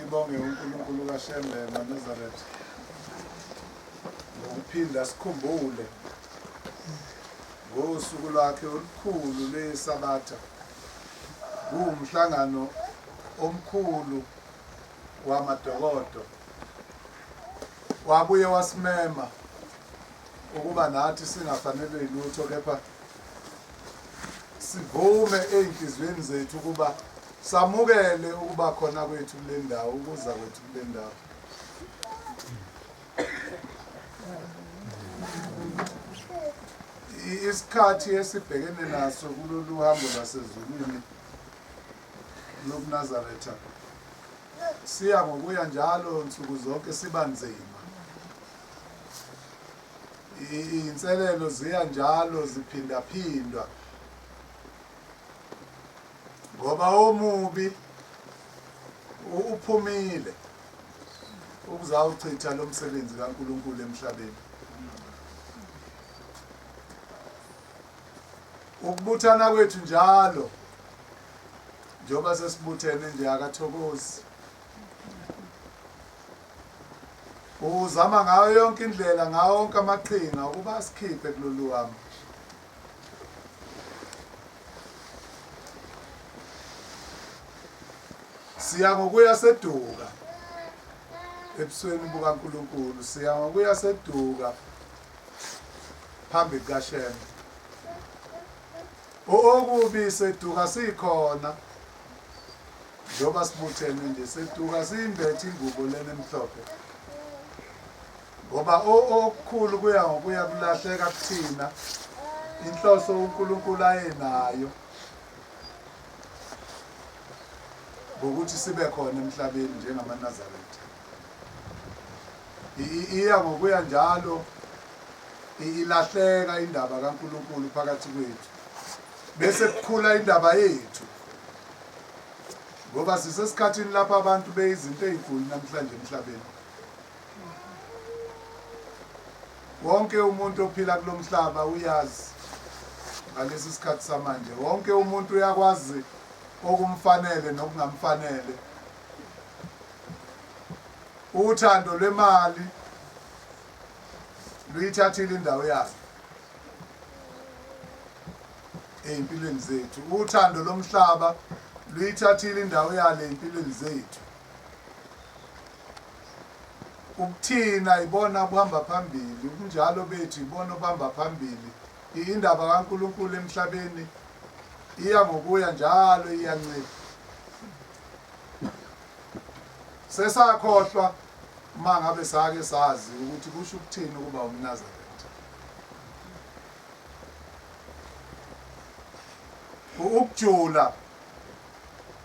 Simbonge uNkulunkulu kaShembe maNazaretha ngokuphinda sikhumbule ngosuku lwakhe olukhulu lweSabatha. Kuwumhlangano omkhulu wamadokodo. Wabuye wasimema ukuba nathi singafanelwe yilutho kepha sivume ey'nhliziyweni zethu ukuba samukele ukuba khona kwethu kule ndawo, ukuza kwethu kule ndawo. Isikhathi esibhekene naso kulolu hambo lwasezulwini lobuNazaretha siya ngokuya njalo nsuku zonke siba nzima. Iy'nselelo ziya njalo ziphindaphindwa ngoba omubi uphumile ukuzawuchitha lo msebenzi kaNkulunkulu emhlabeni. Ukubuthana kwethu njalo njengoba sesibuthene nje akathokozi. Uzama ngayo yonke indlela ngawo wonke amaqhinga ukuba asikhiphe kulolu hambo. Siya ngokuya seduka ebusweni bukaNkulunkulu, siya ngokuya seduka phambi kukaShembe. Okubi seduka sikhona njengoba sibuthene nje seduka siyimbethe ingubo lena emhlophe ngoba okukhulu kuya ngokuya kulahleka kuthina inhloso uNkulunkulu ayenayo ngokuthi sibe khona emhlabeni njengamaNazaretha. Iya ngokuya njalo ilahleka indaba kaNkulunkulu phakathi kwethu bese kukhula indaba yethu ngoba sisesikhathini lapho abantu beyizinto ezinkulu namhlanje emhlabeni. Wonke umuntu ophila kulomhlaba uyazi ngalesi sikhathi samanje, wonke umuntu uyakwazi okumfanele nokungamfanele. Uthando lwemali luyithathile indawo yalo ey'mpilweni zethu. Uthando lomhlaba luyithathile indawo yalo ey'mpilweni zethu. Ubuthina ibona obuhamba phambili, ubunjalo bethu ibona obuhamba phambili. Indaba kaNkulunkulu emhlabeni iya ngokuya njalo iyancipha. Sesakhohlwa uma ngabe sake sazi ukuthi kusho ukuthini ukuba umNazaretha. Ukujula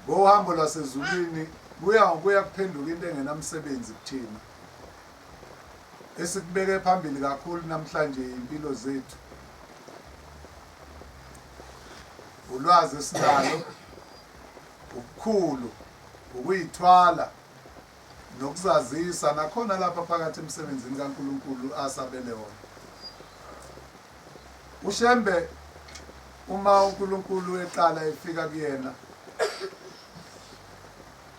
ngohambo lwasezulwini kuya ngokuya kuphenduka into engenamsebenzi kuthina. Esikubeke phambili kakhulu namhlanje impilo zethu. Ulwazi esinalo, ubukhulu, ukuyithwala nokuzazisa nakhona lapha phakathi emsebenzini kaNkulunkulu asabele wona. UShembe uma uNkulunkulu eqala efika kuyena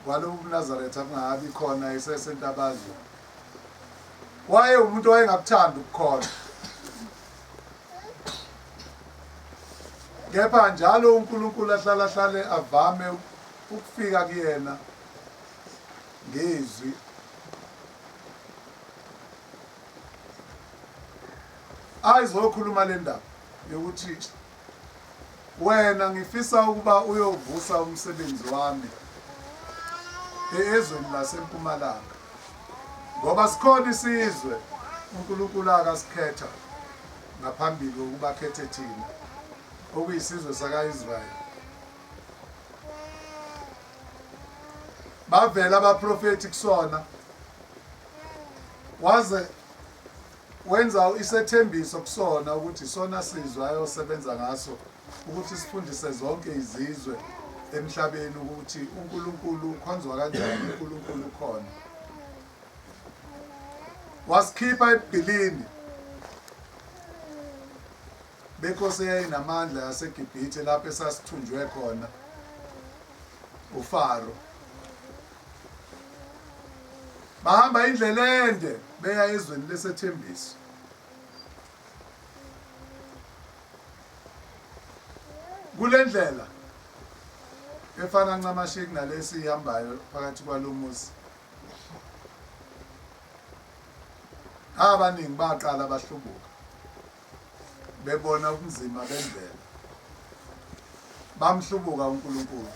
kwalobu buNazaretha kungabi khona esesentabazwe waye umuntu owayengakuthandi ukukholwa kepha njalo uNkulunkulu ahlala hlale avame ukufika kuyena ngezwi ayizokhuluma le ndaba yokuthi wena ngifisa ukuba uyovusa umsebenzi wami ezweni lasempumalanga ngoba sikhona isizwe uNkulunkulu akasikhetha ngaphambili kokuba khethe thina okuyisizwe saka-Israyeli. Bavela abaprofethi kusona waze wenza isethembiso kusona ukuthi isona sizwe ayosebenza ngaso ukuthi sifundise zonke izizwe emhlabeni ukuthi uNkulunkulu ukhonzwa kanjani, uNkulunkulu ukhona. Wasikhipha ebugqilini benkosi eyayinamandla yaseGibhithe lapho esasithunjwe khona uFaro. Bahamba indlela ende beya ezweni lesethembiso. Kule ndlela efana ncamashi kunalesi ihambayo phakathi kwalomuzi. Abaningi baqala bahlubuka bebona ubunzima bendlela. Bamhlubuka uNkulunkulu.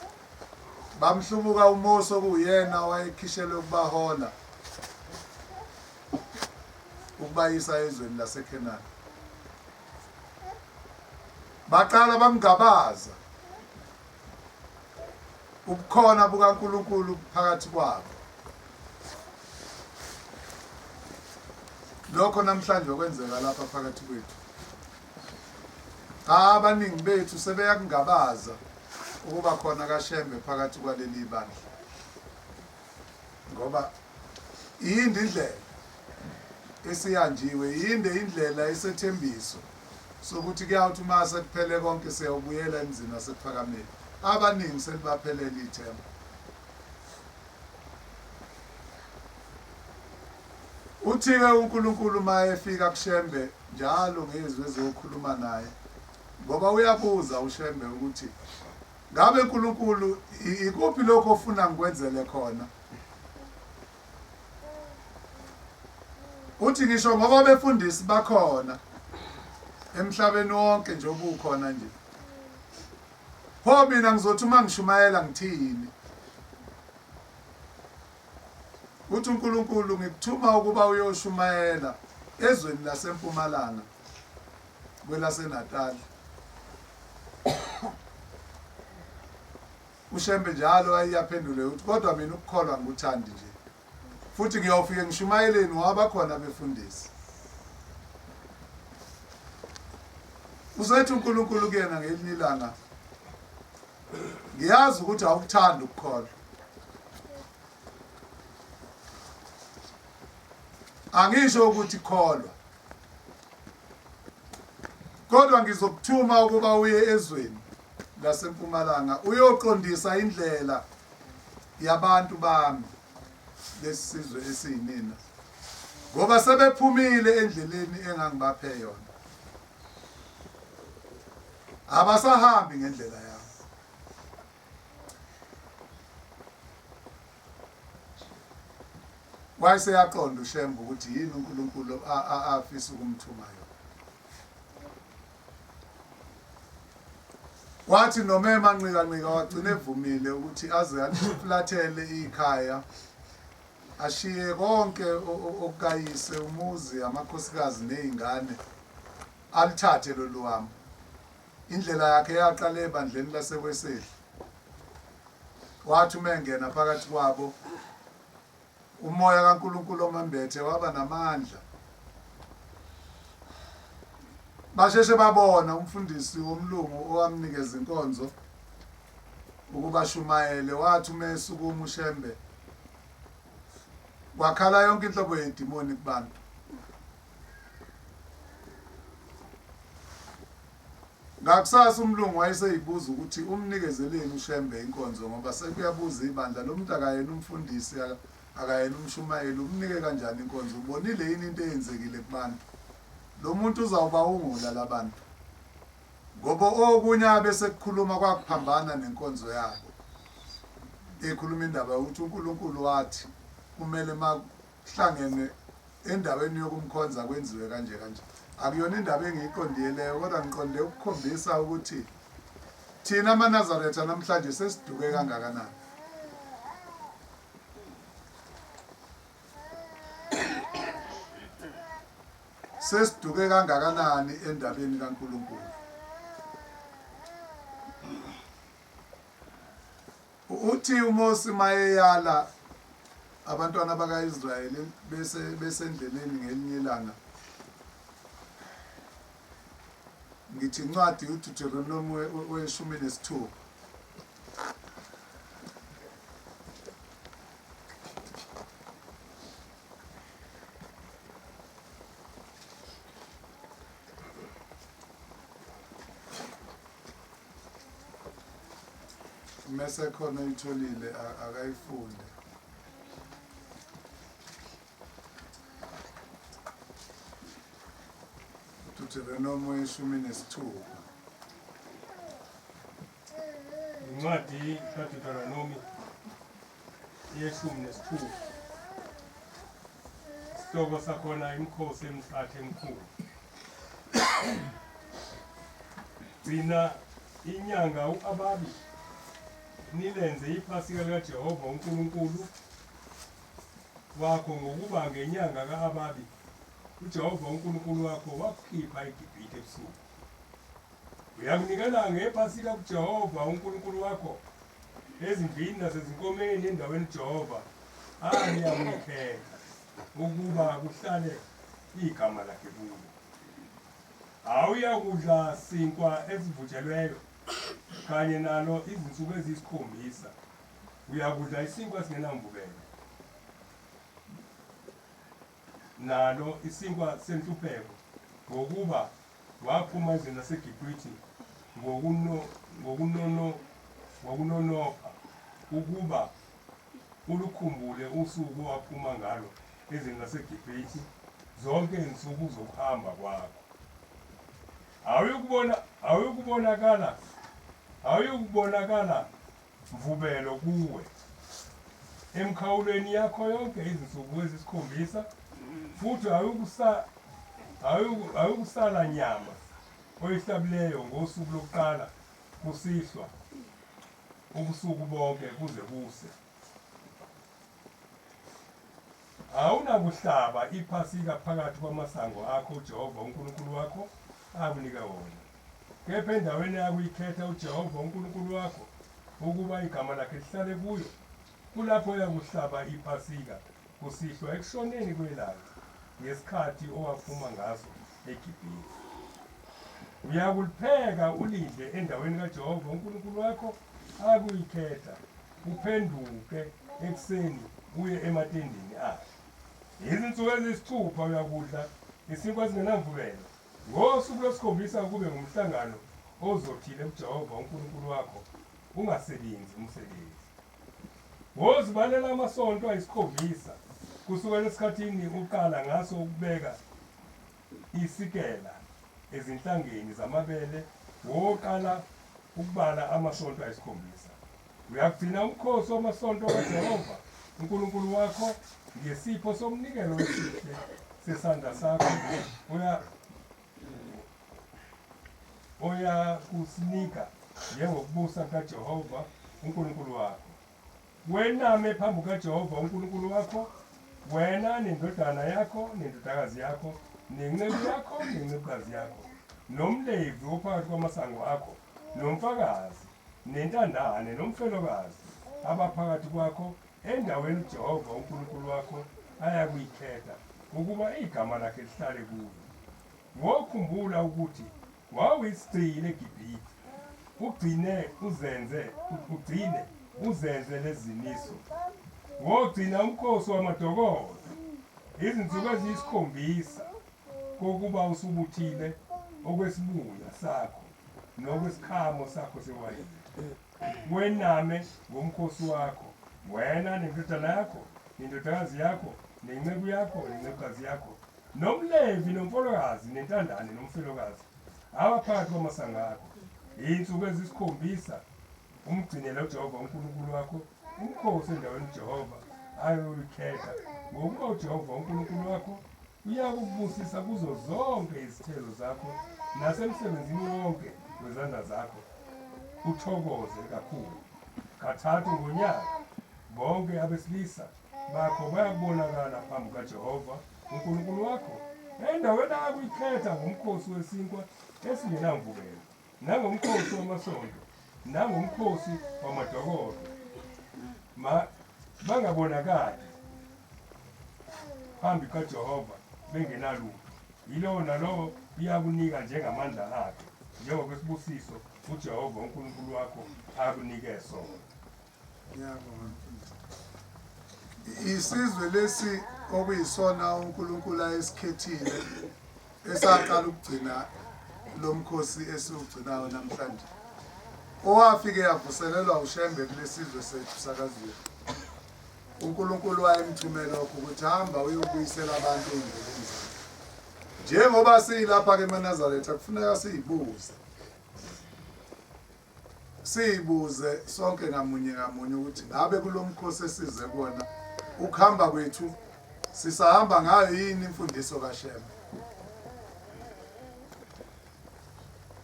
Bamhlubuka uMose okuwuyena owayekhishelwe ukubahola ukubayisa ezweni laseKhenani. Baqala bamngabaza ubukhona bukaNkulunkulu phakathi kwabo. Lokho namhlanje okwenzeka lapha phakathi kwethu. Cha, abaningi bethu sebeyakungabaza ukuba khona kaShembe phakathi kwaleli bandla. Ngoba yinde indlela esihanjiwe, yinde indlela esethembiso sokuthi kuyawuthi uma sekuphele konke siyawubuyela emzini waseKuphakameni. Abaningi selibaphelele ithemba. Uthi-ke uNkulunkulu uma efika kuShembe njalo ngezwi ezokhuluma naye ngoba uyabuza uShembe ukuthi ngabe uNkulunkulu ikuphi lokho ofuna ngikwenzele khona. Uthi ngisho ngoba abefundisi bakhona emhlabeni wonke nje obukhona nje. Pho mina ngizothi uma ngishumayela ngithini? Uthi uNkulunkulu ngikuthuma ukuba uyoshumayela ezweni lasempumalanga kwelaseNatal. UShembe njalo ayiyaphendule ukuthi kodwa mina ukukholwa ngikuthandi nje. Futhi ngiyofike ngishumayeleni ngoba bakhona abefundisi. Usethi uNkulunkulu kuyena ngelinye ilanga ngiyazi ukuthi awukuthandi ukukholwa. Angisho ukuthi kholwa. Kodwa ngizokuthuma ukuba uye ezweni lasempumalanga uyoqondisa indlela yabantu bami lesizwe esiyinina ngoba sebephumile endleleni engangibaphe yona abasahambi ngendlela yami. Wayeseyaqonda uShembe ukuthi yini uNkulunkulu afisa ukumthuma yona. Wathi noma emanqikanqika wagcina evumile ukuthi aze alifulathele ikhaya ashiye konke okukayise umuzi amakhosikazi nezingane alithathe lolu hambo. Indlela yakhe yaqala ebandleni laseWeseli. Wathi uma engena phakathi kwabo umoya kaNkulunkulu omembethe waba namandla. Basheshe babona umfundisi womlungu owamnikeza inkonzo ukuba shumayele wathi uma esukuma uShembe kwakhala yonke inhlobo yedimoni kubantu. Ngakusasa umlungu wayeseyibuza ukuthi umnikezeleni uShembe inkonzo ngoba sekuyabuza ibandla lo muntu akayena umfundisi akayena umshumayeli umnike kanjani inkonzo ubonile yini into eyenzekile kubantu lo muntu uzawubawungula labantu ngoba okunye abesekukhuluma kwakuphambana nenkonzo yabo ekhuluma indaba yokuthi uNkulunkulu wathi kumele makuhlangene endaweni yokumkhonza kwenziwe kanje kanje. Akuyona indaba engiyiqondiye leyo, kodwa ngiqonde ukukhombisa ukuthi thina amaNazaretha namhlanje sesiduke kangakanani. Sesiduke kangakanani endabeni kaNkulunkulu. Uthi uMose mayeyala abantwana bakaIsrayeli bese besendleleni ngelinye ilanga ngithi incwadi uDeuteronomi weshumi nesithupha Mese khona uyitholile akayifunde. Deuteronomy 16. Incwadi kaDeuteronomi 16. Isihloko sakhona imikhosi emithathu emikhulu. Gcina inyanga u-Ababi nilenze iphasika likaJehova uNkulunkulu wakho ngokuba ngenyanga ka-Ababi uJehova uNkulunkulu wakho wakukhipha eGibhithe ebusuku. Uyakunikela ngephasika kuJehova uNkulunkulu wakho ezimvini nasezinkomeni endaweni uJehova ayakuyikhetha ukuba kuhlale igama lakhe kuyo. Awuyakudla sinkwa esivutshelweyo kanye nalo izinsuku eziyisikhombisa. Uyakudla isinkwa esingenamvubelo nalo isinkwa senhlupheko, ngokuba waphuma ezweni laseGibhithe ngokunonopha ukuba ulukhumbule usuku owaphuma ngalo ezweni laseGibhithe zonke izinsuku zokuhamba kwakho. Awuyukubona awuyukubonakala awuyukubonakala mvubelo kuwe emikhawulweni yakho yonke izinsuku ezisikhombisa, futhi awuyikusala nyama oyihlabileyo ngosuku lokuqala kusihlwa ubusuku bonke kuze kuse. Awunakuhlaba iphasika phakathi kwamasango akho uJehova uNkulunkulu wakho akunika wona. Kepha endaweni ayakuyikhetha uJehova uNkulunkulu wakho ukuba igama lakhe lihlale kuyo, kulapho oyakuhlaba iphasika kusihlwa ekushoneni kwelanga ngesikhathi owaphuma ngaso eGibhithe. Uyakulipheka ulidle endaweni kaJehova uNkulunkulu wakho akuyikhetha, uphenduke ekuseni uye ematendeni akhe. Izinsuku eziyisithupha uyakudla isinkwa esingenamvubelo. Ngosuku lwesikhombisa kube ngumhlangano ozothile kuJehova uNkulunkulu wakho, ungasebenzi umsebenzi. Wozibalela amasonto ayisikhombisa kusukela esikhathini uqala ngaso ukubeka isikela ezinhlangeni zamabele, woqala ukubala amasonto ayisikhombisa. Uyakugcina umkhosi wamasonto kaJehova uNkulunkulu wakho ngesipho somnikelo wesihle sesandla sakho oya oyakusinika njengokubusa kukaJehova uNkulunkulu wakho. Wename phambi kukaJehova uNkulunkulu wakho, wena nendodana yakho nendodakazi yakho nenceku yakho nencekukazi yakho nomLevi ophakathi kwamasango akho nomfakazi nentandane nomfelokazi abaphakathi kwakho endaweni uJehova uNkulunkulu wakho ayakuyikhetha ukuba igama lakhe lihlale kuyo. Wokhumbula ukuthi wawuyisigqila eGibhithe, ugcine uzenze ugcine uzenze lezimiso. Wogcina umkhosi wamadokodo izinsuku eziyisikhombisa kokuba usubuthile okwesibuya sakho nokwesikhamo sakho sewayini. Wename ngomkhosi wakho, wena nendodana yakho nendodakazi yakho nenceku yakho nencekukazi yakho nomLevi nomfolokazi nentandane nomfelokazi abaphakathi kwamasango akho. Iy'nsuku ezisikhombisa umgcinele uJehova uNkulunkulu wakho umkhosi endaweni uJehova ayoyikhetha, ngokuba uJehova uNkulunkulu wakho uyakukubusisa kuzo zonke izithelo zakho nasemsebenzini wonke wezandla zakho, uthokoze kakhulu. Kathathu ngonyaka bonke abesilisa bakho bayakubonakala phambi kukaJehova uNkulunkulu wakho endaweni ayakuyikhetha ngomkhosi wesinkwa esingenamvubelo nangomkhosi wamasonto nangomkhosi wamadokodo, bangabonakali phambi kukaJehova bengenalutho. Yilowo nalowo uyakunika njengamandla akhe, njengokwesibusiso uJehova uNkulunkulu wakho akunike sona. Ngiyabonga mfundisi. Isizwe lesi okuyisona uNkulunkulu ayesikhethile esaqala ukugcina lo mkhosi esiwugcinayo namhlanje, owafike yavuselelwa uShembe kulesizwe sethu sakaZulu. uNkulunkulu wayemthume lokho ukuthi hamba uyobuyisela abantu ey'ndleleni zakhe. Njengoba siyilapha ke emaNazaretha kufuneka siyibuze. Siyibuze sonke ngamunye ngamunye ukuthi ngabe kulomkhosi esize kuwona ukuhamba kwethu sisahamba ngayo yini imfundiso kaShembe.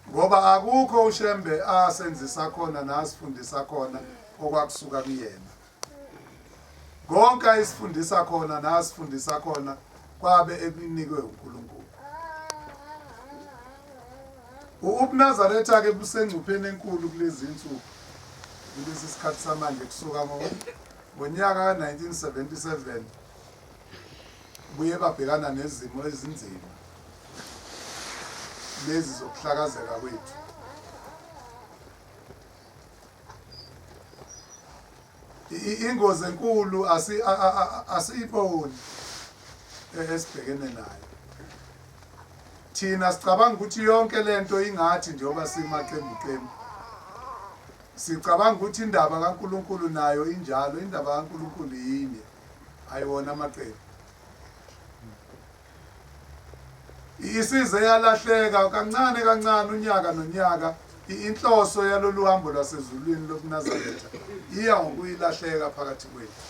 Ngoba akukho uShembe asenzisa khona nasifundisa khona okwakusuka kuyena. Konke ayisifundisa khona nasifundisa khona kwabe ekunikwe uNkulunkulu. UbuNazaretha ke busengcupheni enkulu kulezi insuku. Kulesi sikhathi samanje kusuka ngonyaka ka-1977 buye babhekana nezimo ezinzima lezi zokuhlakazeka kwethu. Ingozi enkulu asiyiboni esibhekene nayo. Thina sicabanga ukuthi yonke lento ingathi njengoba simaqembu qembu. Sicabanga ukuthi indaba kaNkulunkulu nayo injalo, indaba kaNkulunkulu yinye, ayiwona amaqembu. Isize yalahleka kancane kancane unyaka nonyaka inhloso yalolu hambo lwasezulwini lobuNazaretha iya ngokuyilahleka phakathi kwethu.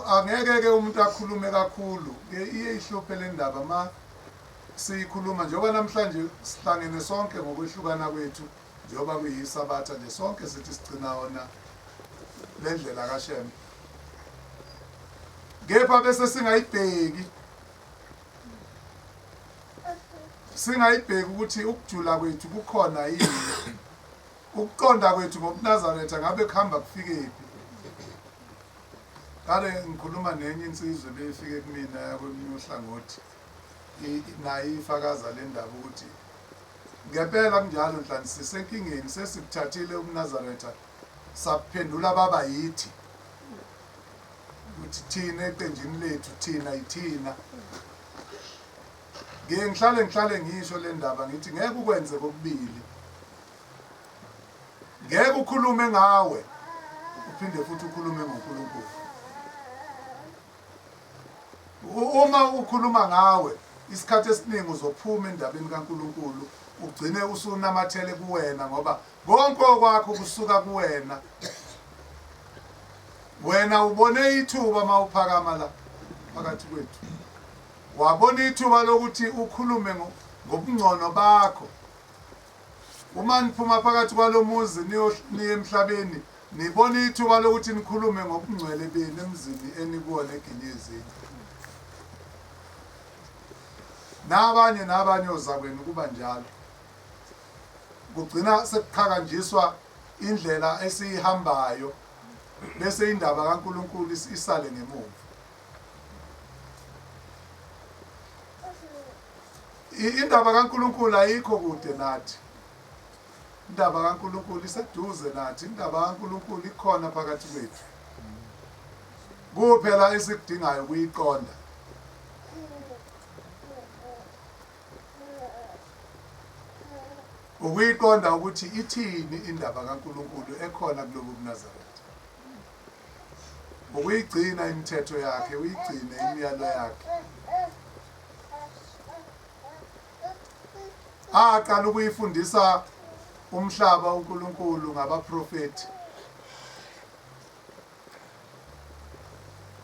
Angeke ke umuntu akhulume kakhulu iye ihluphe le ndaba ma siyikhuluma njengoba namhlanje sihlangene sonke ngokwehlukana kwethu njengoba kuyisabatha nje sonke sithi sigcina wona le ndlela kaShembe kepha bese singayibheki singayibheki ukuthi ukujula kwethu kukhona yini ukuqonda kwethu ngobuNazaretha ngabe kuhamba kufikephi kade ngikhuluma nenye insizwa ebeyifike kumina yakolunye uhlangothi naye ifakaza le ndaba ukuthi ngempela kunjalo Nhlanhla sisenkingeni sesikuthathile ubuNazaretha saphendula baba yithi ukuthi thina eqenjini lethu thina yithina ngiye ngihlale ngihlale ngisho le ndaba ngithi ngeke ukwenze kokubili ngeke ukhulume ngawe uphinde futhi ukhulume ngoNkulunkulu Uma ukhuluma ngawe isikhathi esiningi uzophuma endabeni kaNkulunkulu ugcine usunamathele kuwena ngoba konke okwakho kusuka kuwena. Wena ubone ithuba uma uphakama la phakathi kwethu. Wabona ithuba lokuthi ukhulume ngobungcono bakho. Uma niphuma phakathi kwalomuzi niye emhlabeni nibona ithuba lokuthi nikhulume ngobungcwele benu emzini enikuwona eginye ezinye. Nabanye nabanye ozakwenu kuba njalo. Kugcina sekuqhakanjiswa indlela esiyihambayo bese indaba kaNkulunkulu isale ngemuva. Indaba kaNkulunkulu ayikho kude nathi. Indaba kaNkulunkulu iseduze nathi. Indaba kaNkulunkulu ikhona phakathi kwethu. Kuphela esikudingayo kuyiqonda. Ukuyiqonda ukuthi ithini indaba kaNkulunkulu ekhona kulobu buNazaretha. Ukuyigcina imithetho yakhe, uyigcine imiyalo yakhe. Aqala ukuyifundisa umhlaba uNkulunkulu ngabaprofethi.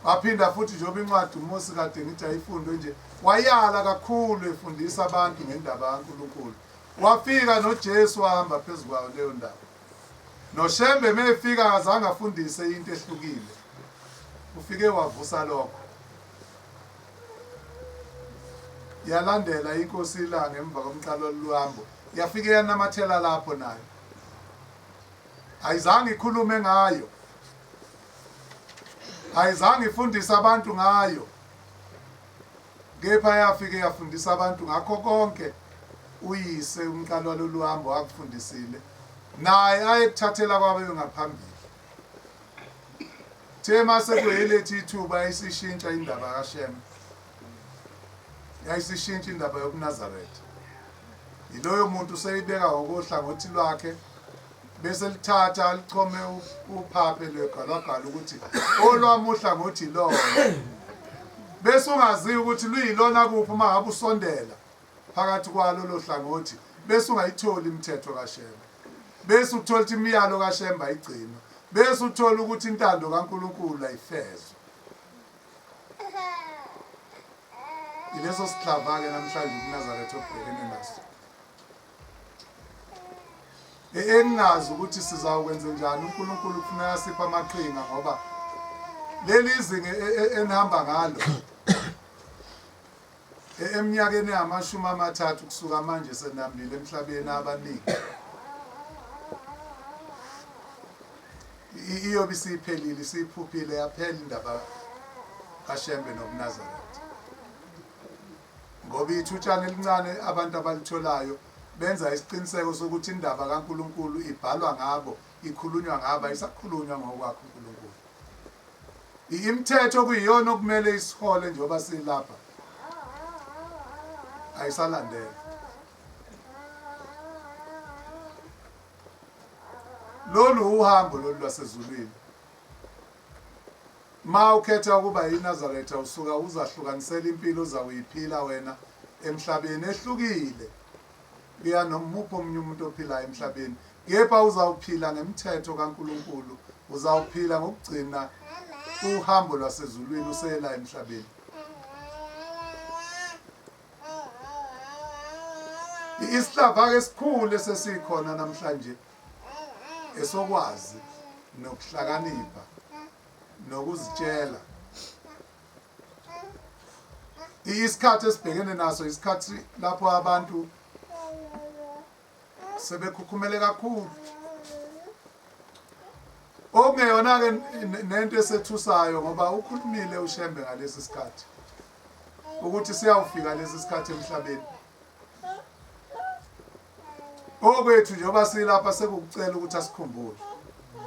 Waphinda futhi njengoba incwadi uMose kade ngithi ayifundwe nje, wayala kakhulu efundisa abantu ngendaba kaNkulunkulu. Wafika noJesu wahamba phezu kwayo leyo ndaba. NoShembe mefika akazange afundise into ehlukile. Ufike wavusa lokho. Yalandela inkosi ilanga emva komqalo lwambo. Yafike yanamathela lapho nayo. Ayizange ikhulume ngayo. Ayizange ifundise abantu ngayo. Kepha yafike yafundisa abantu ngakho konke uyise umqali walolu hambo akufundisile naye ayekuthathela kwabebengaphambili. Kuthe mase kuyilethi ithuba yayisishintsha indaba kaShembe. Yayisishintsha indaba yobuNazaretha. Yiloyo muntu useyibeka ngokohlangothi lwakhe Bese lithatha lichome uphaphe lwegalagala ukuthi olwami uhlangothi lona. Bese ungaziwa ukuthi luyilona kuphi uma ngabe usondela phakathi kwalo lo hlangothi bese ungayitholi imithetho kaShembe. Bese uthola ukuthi imiyalo kaShembe ayigcinwa. Bese uthola ukuthi intando kaNkulunkulu ayifezwa. Ileso sihlava-ke namhlanje ubuNazaretha obubhekene naso. Engingazi ukuthi sizawukwenze njani uNkulunkulu kufuneka asiphe amaqhinga ngoba leli izinga enihamba ngalo eminyakeni engamashumi amathathu kusuka manje senihambile emhlabeni abaningi iyobe isiphelile isiphuphile yaphela indaba kaShembe nobuNazaretha. Ngoba ithutshana elincane abantu abalitholayo benza isiqiniseko sokuthi indaba kaNkulunkulu ibhalwa ngabo, ikhulunywa ngabo, ayisakhulunywa ngokwakhe uNkulunkulu. Imithetho okuyiyona okumele isihole njengoba silapha ayisalandelwa. Lolu uhambo lolu lwasezulwini. Ma ukhetha ukuba yiNazaretha usuka uzahlukanisela impilo ozawuyiphila wena emhlabeni ehlukile kuya nomuphi omunye umuntu ophilayo emhlabeni kepha uzawuphila ngemthetho kaNkulunkulu uzawuphila ngokugcina uhambo lwasezulwini usela emhlabeni. Isihlava-ke esikhulu esesikhona namhlanje esokwazi nokuhlakanipha nokuzitshela. Isikhathi esibhekene naso isikhathi lapho abantu sebekhukhumele kakhulu okungeyona-ke nento esethusayo ngoba ukhulumile uShembe ngalesi sikhathi ukuthi siyawufika lesi sikhathi emhlabeni. Okwethu njengoba silapha sekukucela ukuthi asikhumbule.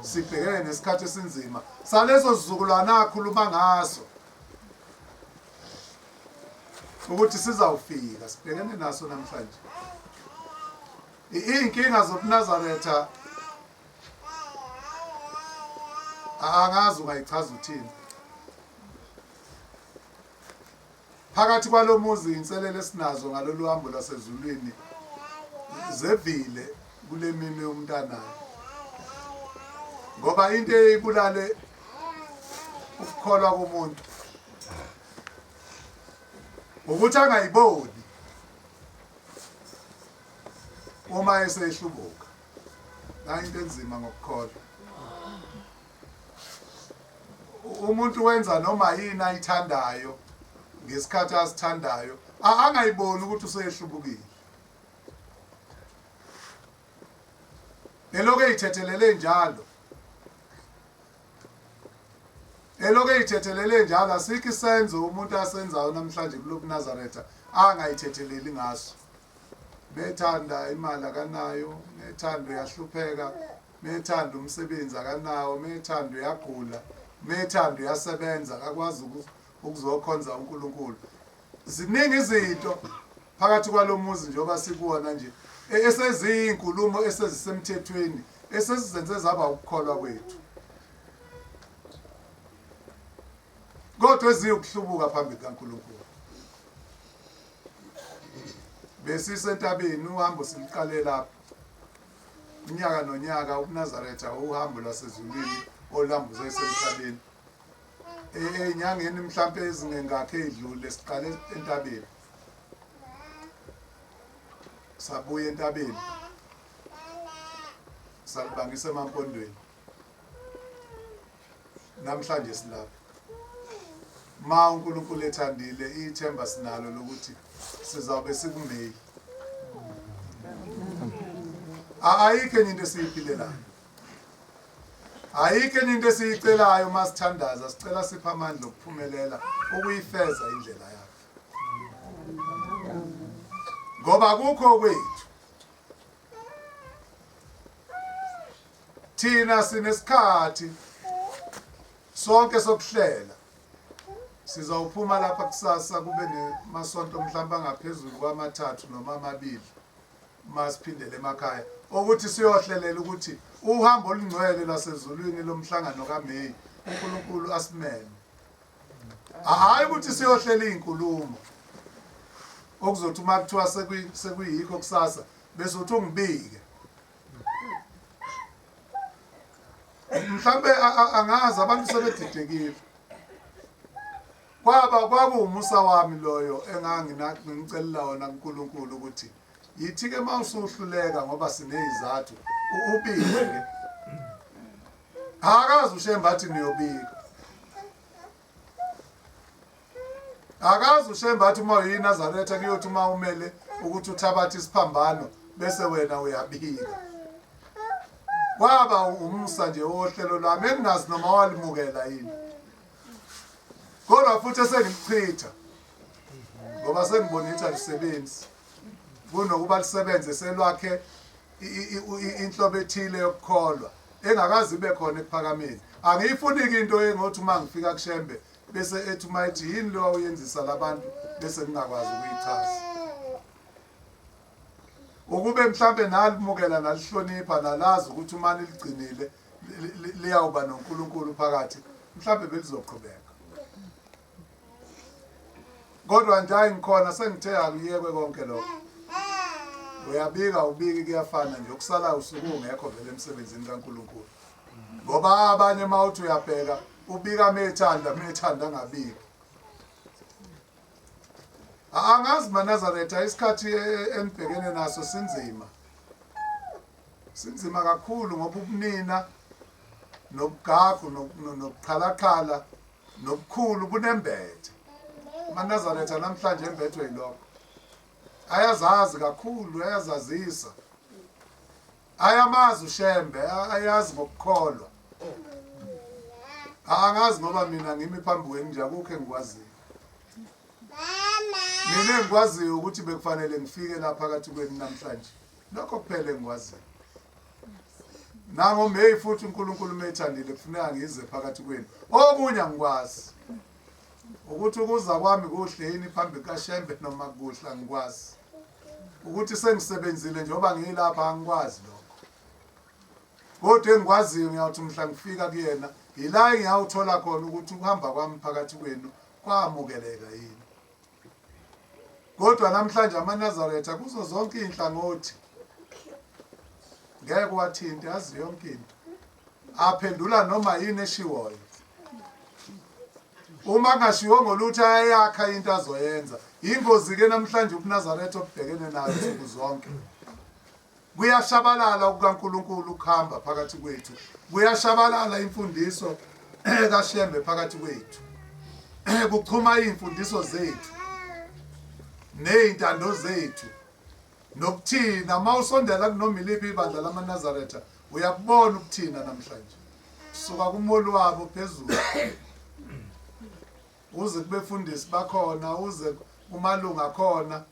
Sibhekene nesikhathi esinzima saleso sizukulwane akhuluma ngaso ukuthi sizawufika sibhekene naso namhlanje. Iy'nkinga zobuNazaretha angazi ungayichaza uthini. Phakathi kwalomuzi inselelo esinazo ngalolu hambo lwasezulwini zevile kule minwe yomntanayo ngoba into eyibulale ukukholwa komuntu ukuthi angayiboni uma esehlubuka la into enzima ngokukholwa. Umuntu wenza noma yini ayithandayo ngesikhathi asithandayo angayiboni ukuthi usehlubukile. Elokhu eyithethelele njalo. Elokhu eyithethelele njalo asikho isenzo umuntu asenzayo namhlanje kulobuNazaretha angayithetheleli ngaso. Methanda imali akanayo, methanda uyahlupheka, methanda umsebenzi akanawo, methanda uyagula, methanda uyasebenza akakwazi ukuzokhonza uNkulunkulu. Ziningi izinto phakathi kwalomuzi njengoba sikuwona nje eseziyinkulumo esezisemthethweni esesizenze zaba ukukholwa kwethu. Kodwa eziwukuhlubuka phambi kukaNkulunkulu. Besisentabeni uhambo siluqale lapho. Unyaka nonyaka ubuNazaretha uhambo lwasezulwini oluhamba usesemhlabeni. Ey'nyangeni mhlampe ezingengakhi ey'dlule siqale entabeni. Sabuya entabeni. Salibangisa emampondweni. Namhlanje silapha. Ma uNkulunkulu ethandile ithemba sinalo lokuthi sizawube sikuMeyi. Ayikho enye into esiyiphilelayo. Ayikho enye into esiyicelayo uma sithandaza, sicela siphe amandla okuphumelela ukuyifeza indlela yakhe. Ngoba akukho kwethu. Thina sinesikhathi sonke sokuhlela. Sizawuphuma lapha kusasa kube nemasonto mhlawumbe angaphezulu kwamathathu noma amabili uma siphindele emakhaya ukuthi siyohlelela ukuthi Uhambo olungcwele lwasezulwini lomhlangano kaMeyi uNkulunkulu asimeme. Hhayi ukuthi siyohlela iy'nkulumo okuzothi uma kuthiwa sekuyikho kusasa bese uthi ungibike. Mhlambe angazi abantu sebedidekile. Kwaba kwakuwumusa wami loyo engangingicelela wona kuNkulunkulu ukuthi yithi ke uma usuhluleka ngoba sinezizathu ubike ke. Akazi uShembe athi niyobika. Akazi uShembe athi uma uyiNazaretha kuyothi uma umele ukuthi uthabathe isiphambano bese wena uyabika. Kwaba umusa nje wohlelo lwami engingazi noma walimukela yini. Kodwa futhi esengilichitha ngoba sengibona ukuthi alisebenzi kunokuba lisebenze selwakhe inhlobo ethile yokukholwa engakaze ibe khona ekuphakameni. Angiyifuni-ke into engothi uma ngifika kuShembe bese ethi uma ethi yini lo awuyenzisa labantu bese ngingakwazi ukuyichaza. Ukube mhlambe nalimukela nalihlonipha nalazi ukuthi uma niligcinile liyawuba noNkulunkulu phakathi mhlambe belizoqhubeka. Kodwa nje hayi ngikhona sengithe akuyekwe konke lokho. Uyabika ubiki kuyafana nje okusalayo usuke ungekho vele emsebenzini kaNkulunkulu. Ngoba abanye uma uthi uyabheka ubika methanda methanda angabiki. Angazi maNazaretha isikhathi e, e, enibhekene naso sinzima. Sinzima kakhulu ngoba ubunina nobugagu nobuqhalaqhala nobukhulu bunembethe. AmaNazaretha namhlanje embethwe yilokho. Ayazazi kakhulu, ayazazisa. Ayamazi uShembe, ayazi ngokukholwa. Angazi ngoba mina ngimi phambi kwenu nje akukho engikwaziyo. Mina engikwaziyo ukuthi bekufanele ngifike la phakathi kwenu namhlanje. Lokho kuphela engikwaziyo. NangoMeyi futhi uNkulunkulu methandile kufuneka ngize phakathi kwenu. Okunye angikwazi. Ukuthi ukuza kwami kuhle yini phambi kaShembe noma kuhle angikwazi. Ukuthi sengisebenzile njengoba ngilapha angikwazi lokho. Kodwa engikwaziyo ngiyawuthi mhla ngifika kuyena yila engiyawuthola khona ukuthi ukuhamba kwami phakathi kwenu kwamukeleka yini. Kodwa namhlanje amaNazaretha kuzo zonke izinhlangothi ngeke wathinte azi yonke into. Aphendula noma yini eshiwoyo. Uma kungashiwo ngolutho ayakha into azoyenza. Yingozi ke namhlanje ubuNazaretha obubhekene nayo nsuku zonke. Kuyashabalala okukaNkulunkulu ukuhamba phakathi kwethu. Kuyashabalala imfundiso kaShembe phakathi kwethu. Kuchuma izimfundiso zethu nezintando zethu nokuthina. Uma usondela kunoma iliphi ibandla lamaNazaretha uyakubona ukuthina namhlanje. Suka kumholi wabo phezulu uze kubefundisi bakhona uze kumalunga akhona.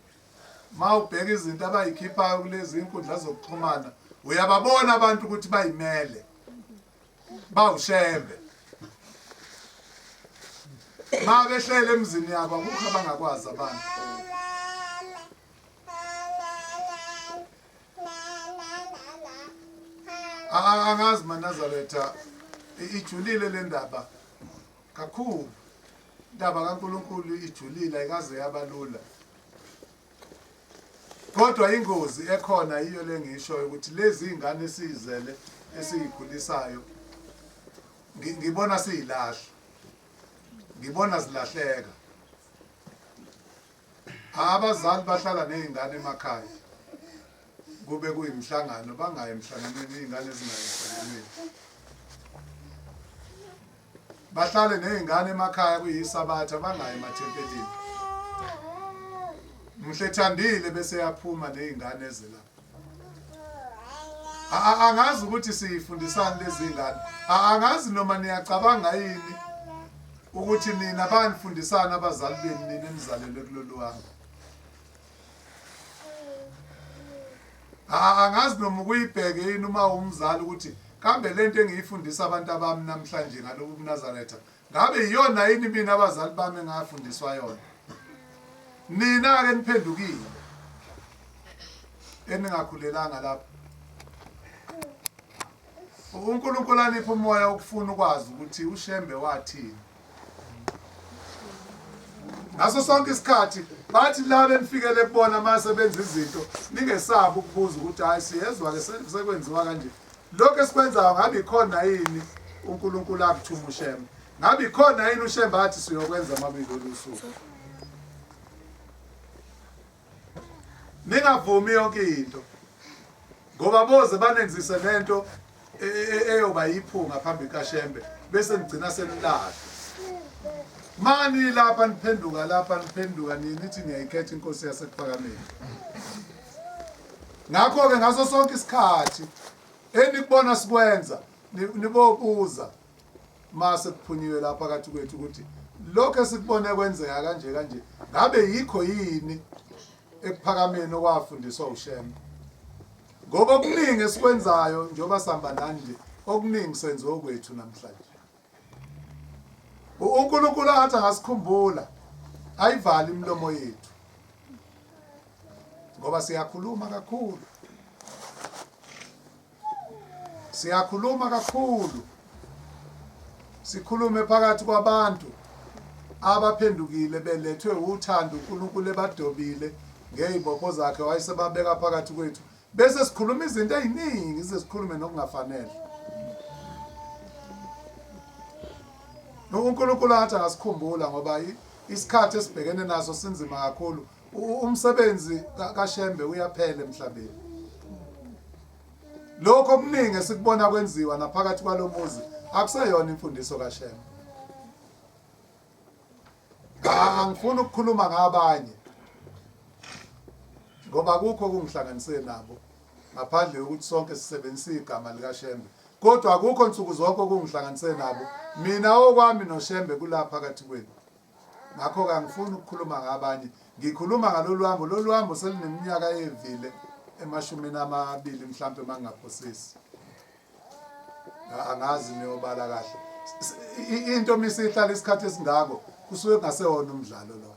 Ma ubheka izinto abayikhiphayo kulezi inkundla zokuxhumana uyababona abantu ukuthi bayimele bawushembe. Ma behlele emzini yabo akukho abangakwazi abantu. Angazi maNazaretha ijulile le ndaba kakhulu. Indaba kaNkulunkulu ijulile ayikaze yabalula. Kodwa ingozi ekhona yiyo le ngishoyo ukuthi lezi iy'ngane esiyizele esiyikhulisayo ngibona siyilahla, ngibona zilahleka. Abazali bahlala ney'ngane emakhaya kube kuyimihlangano bangayi emhlanganweni iy'ngane zingayi emhlanganweni. Bahlale nezingane emakhaya kuyisabatha bangayi emathempelini. Mhlethandile bese yaphuma nezingane ezelapha. Angazi ukuthi siyifundisani lezi ngane. Angazi noma niyacabanga yini ukuthi nina banifundisana abazali benu nina enizalelwe kulolu hambo. Angazi noma ukuyibheke yini uma umzali ukuthi kambe lento engiyifundisa abantu abami namhlanje ngalobu buNazaretha ngabe iyona yini mina abazali bami engafundiswa yona. Nina-ke niphendukile eningakhulelanga lapho. uNkulunkulu aniphe umoya wokufuna ukwazi ukuthi uShembe wathini. Ngaso sonke isikhathi bathi laba enifikele kubona mase benza izinto ningesabi ukubuza ukuthi hayi siyezwa ke sekwenziwa kanje. Lokho esikwenzayo ngabe ikhona yini uNkulunkulu akuthuma uShembe? Ngabe ikhona yini uShembe athi siyokwenza amabili olusuku? Ningavumi yonke into ngoba boze banenzise nento e, e, e, eyoba yiphunga phambi kaShembe bese nigcina senilahla. Mani lapha niphenduka lapha niphenduka nithi niyayikhetha inkosi yasekuphakameni. Ngakho-ke ngaso sonke isikhathi enikubona sikwenza nibobuza mase kuphunyiwe lapha phakathi kwethu ukuthi lokho esikubone kwenzeka kanje kanje ngabe yikho yini ekuphakameni okwafundiswa uShembe ngoba okuningi esikwenzayo njengoba sihamba nani nje okuningi senze okwethu namhlanje uNkulunkulu athi angasikhumbula ayivale imilomo yethu ngoba siyakhuluma kakhulu Siyakhuluma kakhulu. Sikhulume phakathi kwabantu abaphendukile belethwe uthando uNkulunkulu ebadobile ngey'bopho zakhe wayesebabeka phakathi kwethu bese sikhuluma izinto ey'ningi size sikhulume nokungafanele. UNkulunkulu athi angasikhumbula ngoba isikhathi esibhekene naso sinzima kakhulu. Umsebenzi kaShembe uyaphela emhlabeni. Lokho okuningi esikubona kwenziwa naphakathi kwalomuzi akuseyona imfundiso kaShembe. Angifuni ukukhuluma ngabanye ngoba akukho okungihlanganise nabo ngaphandle kokuthi sonke sisebenzisa igama likaShembe. Kodwa akukho nsuku zonke okungihlanganise nabo. Mina okwami noShembe kula phakathi kwenu. Ngakho-ke angifuni ukukhuluma ngabanye, ngikhuluma ngalolu hambo. Lolu hambo seluneminyaka eyevile emashumini amabili mhlampe uma ngingaphosisi. Angazi niyobala kahle. Into uma isihlala isikhathi esingako kusuke kungasewona umdlalo loyo.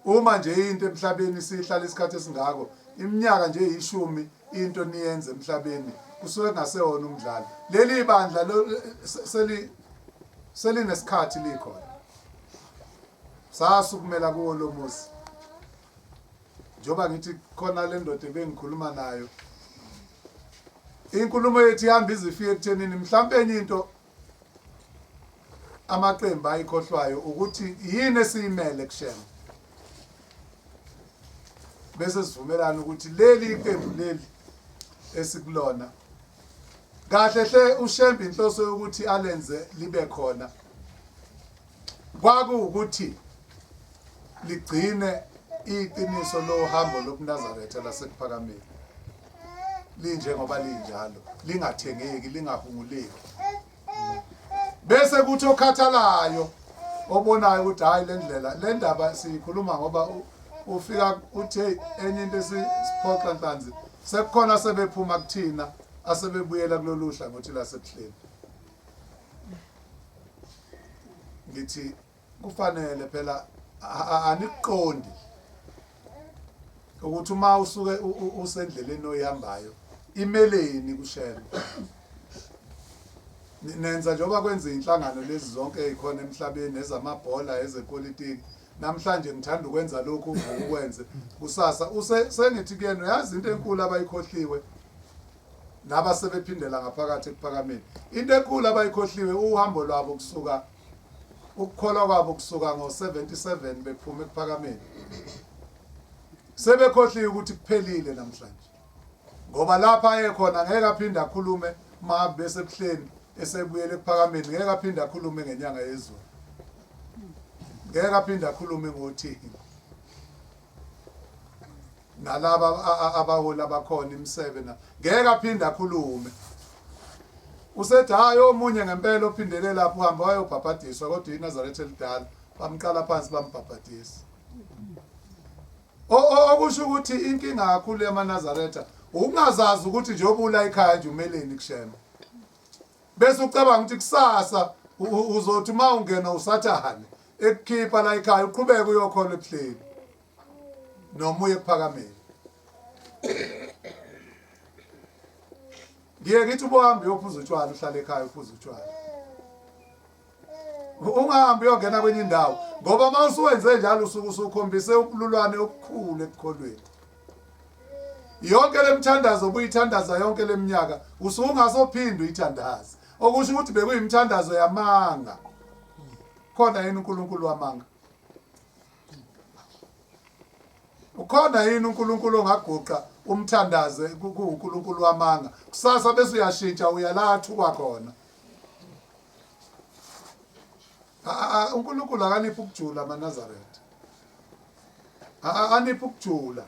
Uma nje into emhlabeni isihlala isikhathi esingako, iminyaka nje eyishumi into niyenze emhlabeni kusuke kungasewona umdlalo. Leli bandla seli selinesikhathi likhona. Sasukumela kuwo lo muzi. Njengoba ngithi khona le ndoda ebengikhuluma nayo. Inkulumo yethu ihamba izifike ekuthenini mhlampe enye into amaqembu ayikhohlwayo ukuthi yini esiyimele kuShembe bese sivumelana ukuthi leli iqembu leli esikulona kahle hle uShembe inhloso yokuthi alenze libe khona kwakuwukuthi ligcine iqiniso lohambo lobuNazaretha lasekuphakameni linjengoba linjalo lingathengeki lingahunguleki bese kuthi okhathalayo obonayo ukuthi hayi le ndlela le ndaba siyikhuluma ngoba ufika uthe enye into esiphoxa nhlanzi sekukhona sebephuma kuthina asebebuyela kulolu hlangothi lasebuhleni ngithi kufanele phela anikuqondi ukuthi uma usuke usendleleni oyihambayo imeleni kushembe nenza njengoba kwenza inhlangano lezi zonke ezikhona emhlabeni ezamabhola ezepolitiki namhlanje ngithanda ukwenza lokhu uvuka ukwenze kusasa sengithi kuyena uyazi into enkulu abayikhohliwe laba sebephindela ngaphakathi ekuphakameni into enkulu abayikhohliwe uhambo lwabo kusuka ukukholwa kwabo kusuka ngo-77 bephuma ekuphakameni sebekhohliwe ukuthi kuphelile namhlanje ngoba lapha ayekhona ngeke aphinde akhulume uma besebuhleni esebuyele ekuphakameni ngeke aphinde akhulume ngenyanga yezulu ngeke aphinde akhulume ngothini nalaba abaholi abakhona imisebe na ngeke aphinde akhulume usethi hayi omunye ngempela ophindele lapho uhamba wayobhabhadiswa kodwa iNazaretha elidala bamqala phansi bambhabhadisa okusho ukuthi inkinga kakhulu yamaNazaretha ukungazazi ukuthi njengoba ula ekhaya nje umeleni kushema bese ucabanga ukuthi kusasa uzothi uma ungena usathane ekukhipha la ekhaya uqhubeke uyokholwa ebuhleni noma uye ekuphakameni. Ngiye ngithi ubohambe uyophuza utshwala uhlale ekhaya uphuza utshwala. Ungahambi uyongena kwenye indawo ngoba uma usuwenze njalo usuke usukhombise ubululwane obukhulu ekukholweni. Yonke lemthandazo obuyithandaza yonke leminyaka usuke ungasophinde uyithandaze. Okusho ukuthi bekuyimithandazo yamanga. Khona yini uNkulunkulu wamanga? Ukhona yini uNkulunkulu ongaguqa umthandaze kuwuNkulunkulu wamanga? Kusasa bese uyashintsha uya la athukwa khona. uNkulunkulu akaniphi ukujula amaNazaretha. Aniphi ukujula.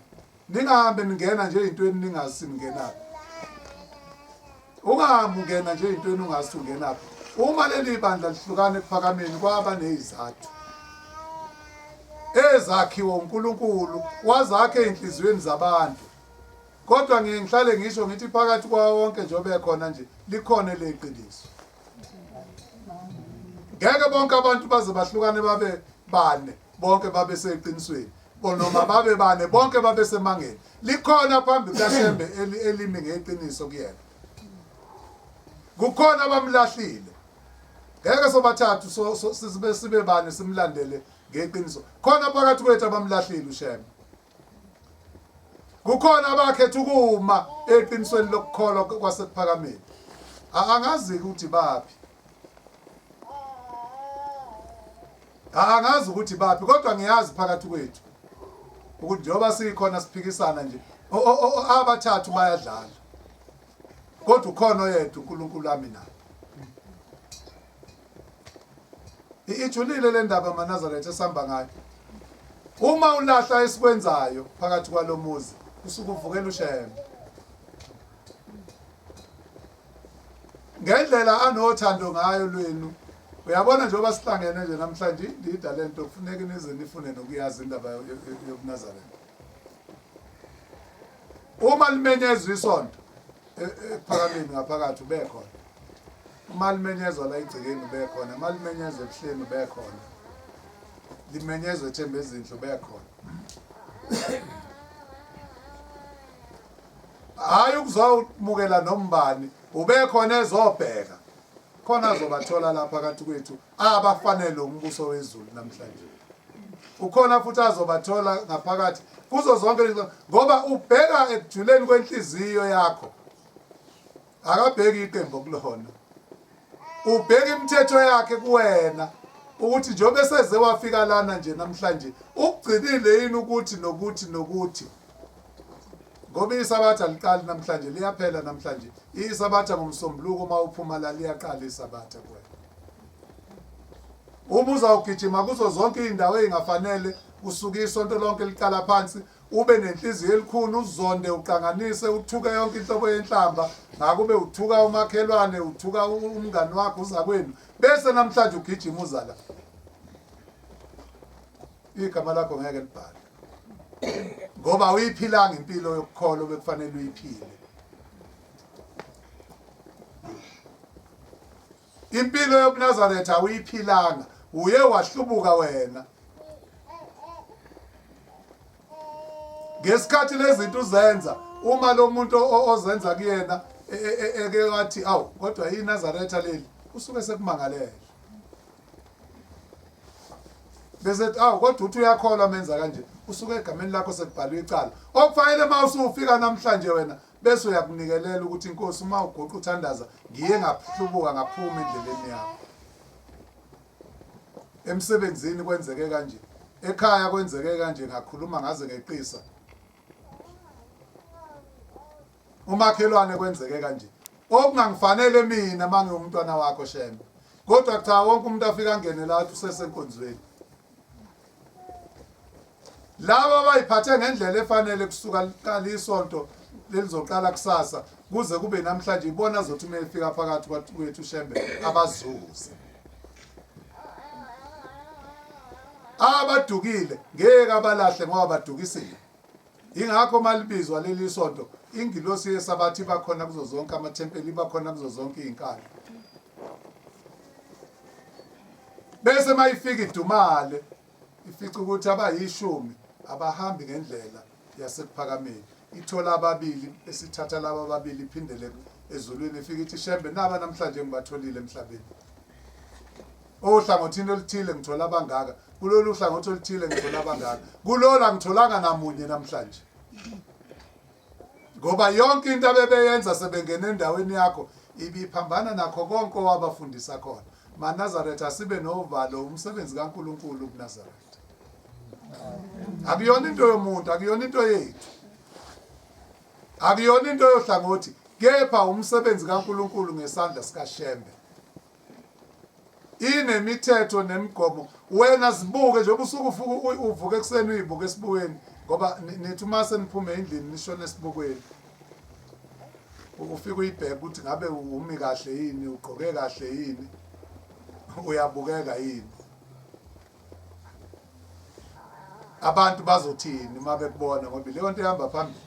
Ningahambe ningena nje ezintweni ningazi ningenaphi. Ungahambi ungena nje ezintweni ungazi ungenaphi. Uma leli bandla lihlukana ekuphakameni kwaba nezizathu ezakhiwa uNkulunkulu wazakhe ezinhliziyweni zabantu. Kodwa ngiye ngihlale ngisho ngithi phakathi kwawo wonke njengoba ekhona nje likhona eleqiniso. Ngeke bonke abantu baze bahlukane babe bane bonke babe seqinisweni noma babe bane bonke babe semangeni. Likhona phambi kukaShembe elimi ngeqiniso kuyena. Kukhona abamlahlile. Ngeke sobathathu so sibe sibe bane simlandele ngeqiniso. Khona phakathi kwethu abamlahlile uShembe. Kukhona abakhetha ukuma eqinisweni lokukholwa kwasekuphakameni. Angazi ukuthi baphi. Angazi ukuthi baphi kodwa ngiyazi phakathi kwethu ukuthi njengoba sikhona siphikisana nje abathathu bayadlala. Kodwa ukhona oyedwa uNkulunkulu ami naye. Ijulile le ndaba maNazaretha esihamba ngayo. Uma ulahla esikwenzayo phakathi kwalomuzi usuke uvukela uShembe. Ngendlela anothando ngayo lwenu uyabona njengoba sihlangene nje namhlanje indida lento kufuneka nize nifune nokuyazi indaba yobuNazaretha. Uma limenyezwa isonto ekuphakameni ngaphakathi ubekhona. Uma limenyezwa la egcekeni ubekhona, uma limenyezwa ebuhleni ubekhona. Limenyezwa ethemba ezinhle ubekhona. Hayi ukuzomukela nombani ubekhona ezobheka. Khona azobathola lapha phakathi kwethu abafanele umbuso wezulu namhlanje. Ukhona futhi azobathola ngaphakathi kuzo zonke lezi ngoba ubheka ekujuleni kwenhliziyo yakho. Akabheki iqembu kulona. Ubheka imithetho yakhe kuwena ukuthi njengoba eseze wafika lana nje namhlanje ukugcinile yini ukuthi nokuthi nokuthi ngoba isabatha liqali namhlanje liyaphela namhlanje isabatha ngomsombuluko uma uphuma la liyaqala isabatha kuwena uma uzawugijima kuzo zonke iy'ndawo ey'ngafanele usuke isonto lonke liqala phansi ube nenhliziyo elikhuni uzonde uqanganise uthuke yonke inhlobo yenhlamba ngakube uthuka umakhelwane uthuka umngani wakho uzakwenu bese namhlanje ugijima uza la igama lakho ngeke libhalwe ngoba awuyiphilanga impilo yokukholwa obekufanele uyiphile. Impilo yobuNazaretha awuyiphilanga, uye wahlubuka wena. Ngesikhathi lezinto uzenza, uma lo muntu ozenza kuyena e, e, e, eke wathi awu kodwa iNazaretha leli, usuke sekumangalele. Bese ethi awu kodwa uthi uyakholwa menza kanje, usuke egameni lakho sekubhalwe icala. Okufanele uma usufika namhlanje wena bese uyakunikelela ukuthi inkosi uma uguqa uthandaza ngiye ngahlubuka ngaphuma endleleni yakho. Emsebenzini kwenzeke kanje, ekhaya kwenzeke kanje, ngakhuluma ngaze ngeqisa. Umakhelwane kwenzeke kanje. Okungangifanele mina mangiwumntwana wakho Shembe. Kodwa cha wonke umuntu afika angene la athi usesenkonzweni. Laba abayiphathe ngendlela efanele kusuka liqala isonto lelizoqala kusasa kuze kube namhlanje ibona azothi uma efika phakathi kwethu Shembe abazuze. Abadukile ngeke abalahle ngoba badukisile. Ingakho uma libizwa leli sonto ingilosi yesabatha iba khona kuzo zonke amathempeli iba khona kuzo zonke izinkalo. Bese mayifika idumale ifica ukuthi abayishumi abahambi ngendlela yasekuphakameni ithola ababili esithatha laba ababili iphindele ezulwini ifike ithi Shembe naba namhlanje ngibatholile emhlabeni. Ohlangothini oluthile ngithola abangaka, kulolu hlangothi oluthile ngithola abangaka, kulola ngitholanga namunye namhlanje. Ngoba yonke into abebeyenza sebengena endaweni yakho ibiphambana nakho konke owabafundisa khona. MaNazaretha asibe novalo umsebenzi kaNkulunkulu ubuNazaretha. Akuyona into yomuntu, akuyona into yethu. Akuyona into yohlangothi, kepha umsebenzi kaNkulunkulu ngesandla sikaShembe. Inemithetho nemigomo. Wena zibuke njengoba usuke ufuka uvuka ekuseni uyibuke esibukweni ngoba nithi uma seniphume endlini nishone esibukweni. Ufike uyibheke ukuthi ngabe umi kahle yini, ugqoke kahle yini, uyabukeka yini. Abantu bazothini uma bekubona ngoba leyo nto ihamba phambili.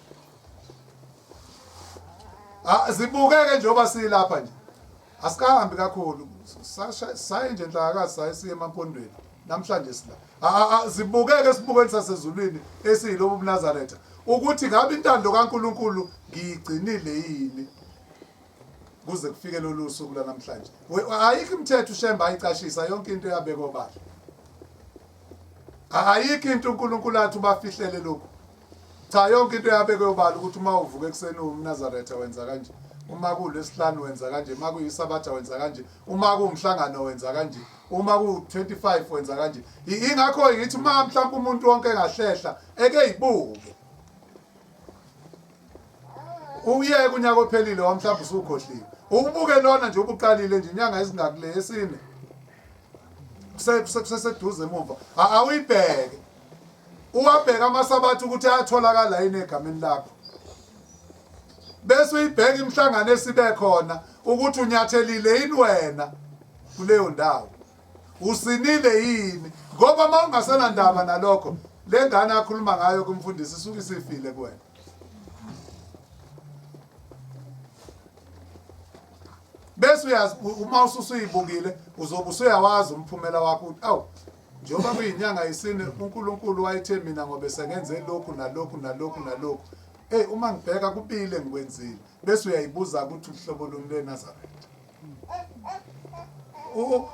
Ah, zibukeke njengoba silapha nje. Asikahambi kakhulu. Saye nje enhlakakazi saye siye emampondweni. Namhlanje sila. Zibukeke esibukweni sasezulwini esiyilobu buNazaretha ukuthi ngabe intando kaNkuluNkulu ngiyigcinile yini kuze kufike lolu suku lanamhlanje. Ayikho imithetho uShembe ayicashisa yonke into yabekwa obala. Ayikho into uNkulunkulu athi ubafihlele lokhu. Cha yonke into yabekwe obala ukuthi uma uvuka ekuseni uwumNazaretha wenza kanje, uma kuwuLwesihlanu wenza kanje, uma kuyiSabatha wenza kanje, uma kuwumhlangano wenza kanje, uma kuwu-25 wenza kanje. Ingakho ngithi uma mhlawumbe umuntu wonke engahlehla eke yibuke. Uyeke unyaka ophelile wamhlawumbe usukhohliwe. Ubuke lona nje ubuqalile nje inyanga ezingakule yesine. Kuseseduze emuva. Awuyibheke. Uwabheka amasabatha ukuthi ayatholakala yini egameni lakho. Bese uyibheka imihlangano esibe khona ukuthi unyathelile yini wena kuleyo ndawo. Usinile yini? Ngoba uma ungasenandaba nalokho, le ngane akhuluma ngayo kumfundisi isuke isifile kuwena. Bese uyazi uma ususuyibukile uzobe usuyawazi umphumela wakho ukuthi awu njengoba kuyinyanga yesine uNkulunkulu wayethe mina ngobe sengenze lokhu nalokhu nalokhu nalokhu. Hey uma ngibheka kubile ngikwenzile bese uyayibuza ukuthi uhlobo luni lweNazaretha.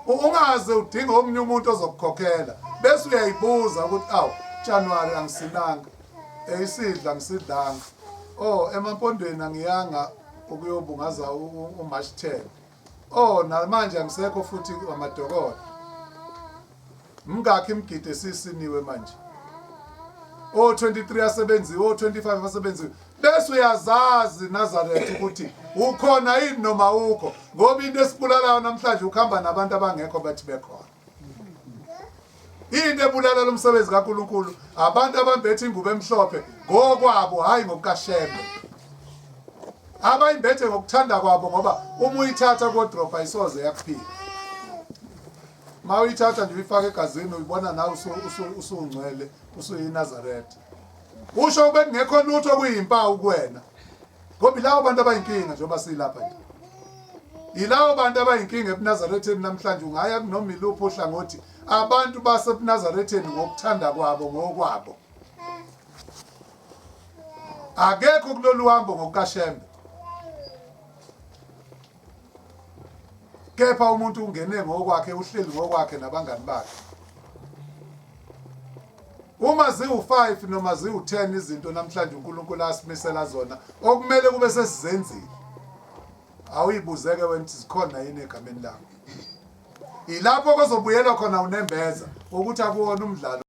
Ungaze udinge omunye umuntu ozokukhokhela bese uyayibuza ukuthi awu January angisinanga eyisidla ngisidlanga oh emampondweni angiyanga ukuyobungaza uMarch 10 oh namanje angisekho futhi amadokodo mngakhi imigidi esisiniwe manje o-23 asebenziwe o-25 asebenziwe bese uyazazi Nazareth ukuthi ukhona yini noma ukho ngoba into esibulalayo namhlanje ukuhamba nabantu abangekho bathi bekhona into ebulala lo msebenzi kaNkuluNkulu abantu abambethe ingubo emhlophe ngokwabo hayi ngokukaShembe abayimbethe ngokuthanda kwabo ngoba uma uyithatha kodrobha isoze yakuphila uma uyithatha nje uyifaka egazini uyibona nawe usungcwele usuyiNazaretha usho kube kungekho lutho okuyimpawu kuwena ngoba ilawo bantu abayinkinga njengoba silapha nje yilawo bantu abayinkinga ebuNazaretheni namhlanje ungaya kunoma iluphi uhlangothi abantu basebuNazaretheni ngokuthanda kwabo ngokwabo akekho kulolu hambo ngokukaShembe Kepha umuntu ungene ngokwakhe uhleli ngokwakhe nabangani bakhe. Uma ziwu-5 noma ziwu-10 izinto namhlanje uNkulunkulu asimisela zona okumele kube sesizenzile. Awuyibuzeke wena ukuthi zikhona yini egameni lakho. Ilapho kozobuyelwa khona unembeza ukuthi akuwona umdlalo.